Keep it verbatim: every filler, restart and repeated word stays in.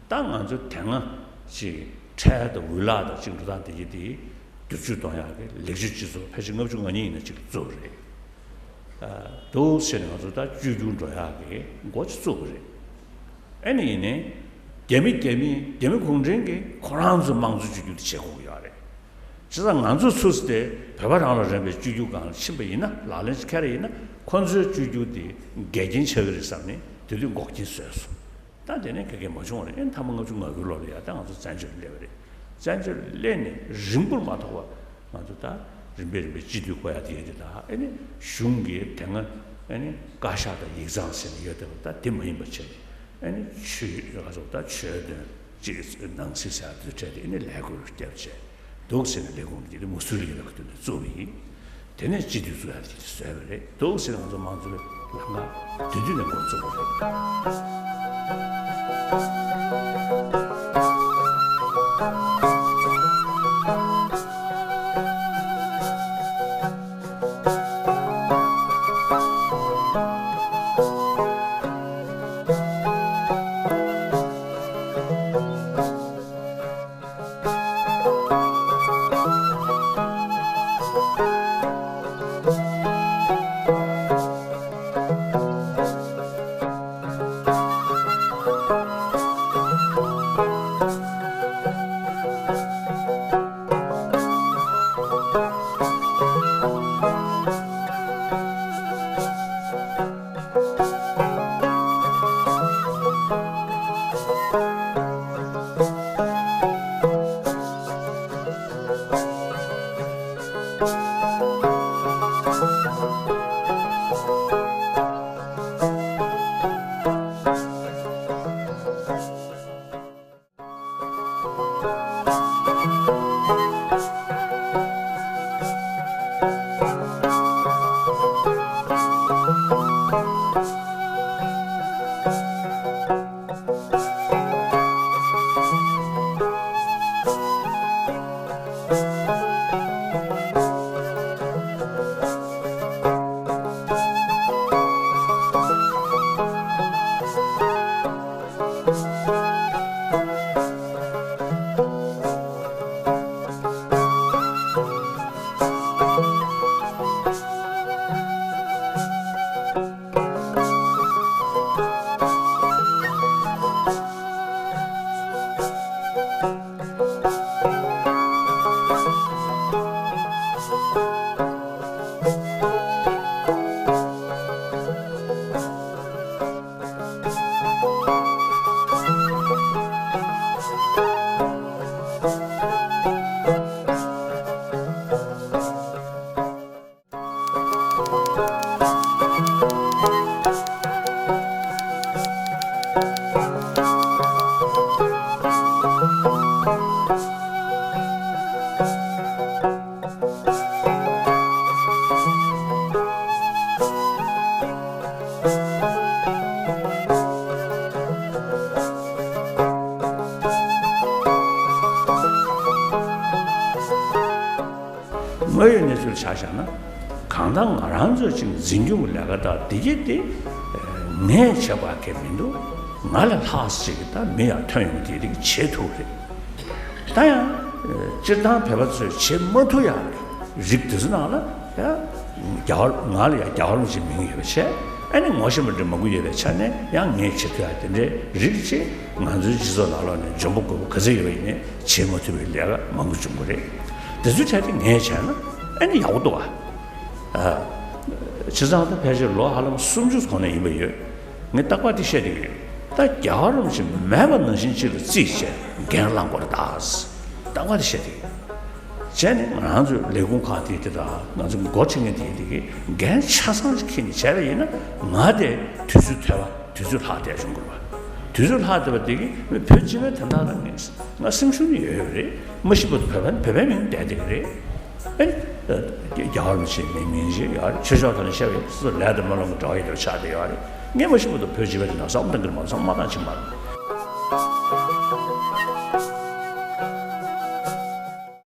ད་ང་ཚོ་དེ་སྔ་ཅིག་ཁྲལ་དང་འུ་ལག་དང་ཅིག་འགྲོ་སྟངས་དེ་གི་དེ་བསྒྱུར་བཅོས་གཏོང་ཡག་གི་ལེགས་བཅོས་སྤྱི་ཚོགས་ཕལ་ཆེར་ལྔ་བཅུ་ང་གཉིས་ཡིན་ན་ཅིག་བཙུགས་པ་རེད། འདུག་ཟེར་ནས་ང་ཚོ་ད་བཅོས་བསྒྱུར་འགྲོ་ཡག་གི་འགོ་ཅིག་བཙུགས་པ་རེད། ཨེ་ནི་ཡིན་ནའི་རྒྱ་མི་རྒྱ་མི་རྒྱ་མི་གུང་ཁྲན་གྱིས་ཁོ་རང་ཚོའི་དམངས་གཙོ་བཅོས་བསྒྱུར་དེ་བྱེད་དགོས་ཀྱི་ཡོད་རེད། བྱས་ཙང་ང་ཚོ་ཚུར་དེ་བོད་པ་རང་ལ་རན་པའི་བཅོས་བསྒྱུར་སྒང་ལ་ཕྱིན་པ་ཡིན་ན། ལག་ལེན་ཅིག་འཁེལ་བ་ཡིན་ན། ཁོ་ཚོའི་བཅོས་བསྒྱུར་དེ་འགལ་རྐྱེན་ཆགས་ཀྱི་རེད་བསམ་ནས་དེ་དུས་འགོག་རྐྱེན་བཟོས་སོང་། ད་དེ་ནས་ག་གེ་མ་བྱུང་བ་རེད། ཨེ་ཐ་མ་ལྔ་བཅུ་ང་དགུའི་ལོ་ལ་ཡ་ད་ང་ཚོ་བཙན་བྱོལ་སླེབས་པ་རེད། བཙན་བྱོལ་སླེབས་ནས་རིང་པོར་མ་ཐོགས་པ་ང་ཚོ་ད་རིམ་པས་རིམ་པས་སྤྱི་འཐུས་བསྐོ་ཡ་དེ་ཡ་དེ་ད་ཨེ་ནི་གཞུང་གིས་དེ་སྔ་ཨེ་ནི་བཀའ་ཤག་དང་ཡིག་ཚང་ཟེར་ནས་ཡོད་བསྡད་པ་ད་དེ་མ་ཡིན་པ་བྱས་ནས། ཨེ་ནི་ཆོས་ང་ཚོ་ད་ཆོས་དོན་ཅིག་ནང་སྲིད་ཟེར་ཡ་དེ་འཕྲད་དེ་ཨེ་ནི་ལས་འགུལ་བརྒྱབ་བྱས་འདུག་ཟེར་ནས་ལས་ཁུངས་དེ་མུ་སུ་ལི་ཡིན་པའི་ཁ་ཐུག་ནས་བཙུགས་པ་ཡིན། དེ་ནས་སྤྱི་འཐུས་བཙུགས་ཡ་དེ་བཟོས་པ་རེད། འདུག་ཟེར་ང་ཚོ་མང་གཙོའི་ལམ་ཁ་དེ་དུས་ནས་འགོ་བཙུགས་པ་རེད། དངོས་ཡོད་གནས་ཚུལ་ཆ་བཞག་ན། གང་ལྟར་ང་རང་ཚོས་ཅིག་འཛིན་སྐྱོང་གི་ལས་ཀ་དང་དེ་གྱིས་དེ་ངས་བྱས་པ་གང་ཡང་མི་འདུག་ང་ལས་ལྷག་ཅིག་ད་མི་ཡར་ཐོན་ཡོང་དེ་རིགས་བྱེད་ཐུབ་རེད། ད་ཡང་སྤྱིར་བཏང་བོད་པ་ཚོས་བྱེད་མ་ཐུབ་ཡག་གི་རིགས་དེ་ཚོ་ནང་ལ་ཡང་རྒྱལ་བ། ང་ལ་ཡང་རྒྱལ་བ་རིན་པོ་ཆེའི་མིང་ཡོད་པ་བྱས། ཨ་ནི་ངོ་ཤེས་པ་འདྲ་མང་པོ་ཡོད་པའི་ཆ་ནས་ཡང་ངས་བྱེད་ཐུབ་ཡག་དེ་འདྲའི་རིགས་ཅིག་ང་ཚོའི་སྤྱི་ཚོགས་ནང་ལོགས་ནས་འཇོན་པོ་རྒོད་པོ་ག་ཚོད་ཡོད་པ་ཡིན་ནའི་བྱེད་མ་ཐུབ་པའི་ལས་ཀ་མང་པོ་བྱུང་གི་རེད། དེ་ཚོའི་གྲས་དེ་ངས་བྱས་ན་ཨ་ནི་ཡག་པོ་འདུག་ཨ། བྱས་ཙང་ད་ཕལ་ཆེར་ལོ་ཧ་ལམ་སུམ་ཅུ་གོང་ནས་ཡིན་པ་ཡོད། ངས་རྟག་པར་དེ་བཤད་བསྡད་ཀྱི་ཡོད། ད་རྒྱལ་བ་རིན་པོ་ཆེ་མེད་པ་ནང་བཞིན་ཅིག་ལ་བརྩིས་བྱས་འགན་བླངས་དགོས་རེད་ད། རྟག་པར་དེ་བཤད་བསྡད་ཀྱི་ཡོད། བྱས་ནས་ང་རང་ཚོའི་ལས་ཁུངས་ཁག་དེ་དེ་དང་ང་ཚོ་འགོ་ཁྲིད་མཁན་དེ་དེ་གིས་འགན་ཆ་ཚང་ཅིག་འཁྱེར་ནས་བྱས་པ་ཡིན་ན། ང་དེ་དུས་ཚོད་ཐོལ་པ་དུས་ཚོད་ལྷག་བསྡད་བྱུང་དགོས་པ། དུས་ཚོད་ལྷག་བསྡད་པ་དེ་གིས་མི་བོད་སྤྱི་པའི་དོན་དག་ལ་ངས་ང་སེམས་ཤུགས་ནི་ཡོད་ཡོད་རེད། མ་ཤི་བར་དུ་བོད་པ་ནི་བོད་པའི་མིང་བསྡད་བསྡད་ཀྱི་རེད། ཨེ། རྒྱལ་བ་རིན་པོ་ཆེའི་མིང་མིང་ཞིག་ཡོད་རེད། ཆོས་ཕྱོགས་ཐོག་ནས་བཤད་པ་ཡིན་ན་སོ་སོ་ལས་དང་སྨོན་ལམ་གྱི་འབྲེལ་བ་ཡོད་པ་ཆགས་བསྡད་ཡོད་རེད། ངས་མ་ཤི་བར་དུ་བོད་སྤྱི་པའི་དོན་དག་བསམ་བློ་གཏོང་གི་མ་རེད། བསམ་བློ་མ་བཏང་ཕྱིན་པ་རེད།